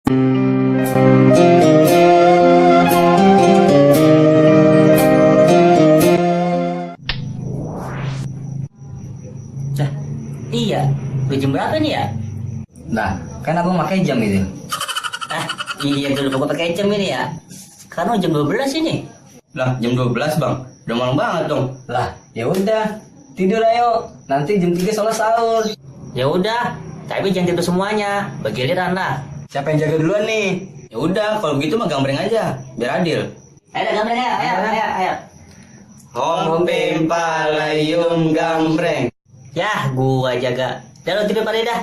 Dah, iya. Udah jam berapa nih ya? Nah, kan abang pakai jam itu. Ah, iya dulu pokoknya pakai jam ini ya. Karena jam 12 ini. Lah, jam 12 bang. Udah malam banget dong. Lah, ya udah. Tidur ayo. Nanti jam 3 sholat sahur. Ya udah, tapi jangan tidur semuanya. Bergiliran lah. Siapa yang jaga duluan nih? Ya udah, kalau gitu mah gambreng aja. Biar adil. Ayo, gambreng ayo, ayo. Om pim palayum gambreng. Ya, gua jaga. Dah lo tidur pada dah.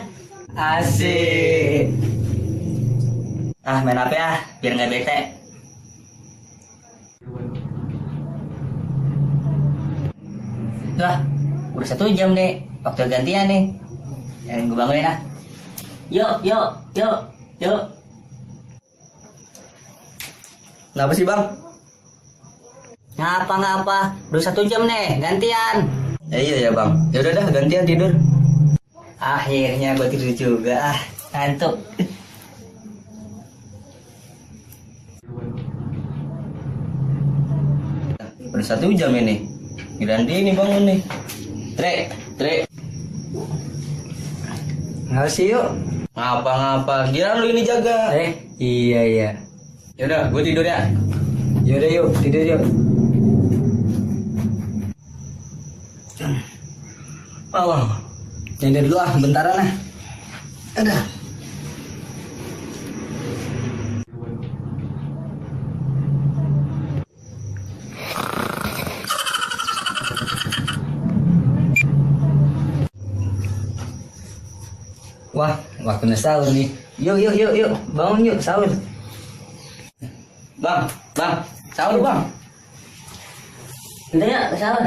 Asik. Ah, main apa ya? Biar nggak bete. Lah, udah 1 jam nih. Waktu gantian nih. Yang gue bangunin ah. Yuk. Kenapa sih bang? Ngapa? Udah 1 jam nih, gantian. Iya ya bang. Ya udah dah gantian tidur. Akhirnya gue tidur juga. Ah, ngantuk. Udah 1 jam ini. Giliran dia ini bangun nih. Trek. Nggak sih yuk. Ngapa? Giliran lu ini jaga. Iya. Ya udah, gue tidur ya. Yaudah yuk, tidur yuk. Oh, tidur dulu ah, bentaran ah. Ada. Wah, waktunya sahur nih. Yuk, bangun yuk, sahur. Bang, sahur bang. Bentar ya, sahur.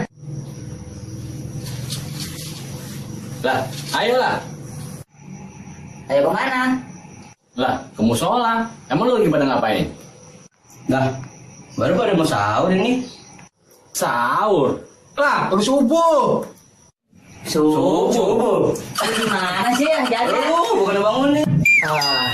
Lah, ayolah. Ayo kemana? Lah, ke musola. Emang lu lagi pada ngapain? Nah, baru pada mau sahur ini. Sahur. Lah, baru subuh. Subuh. Gimana sih yang jaga? Bukan bangun nih. Ah,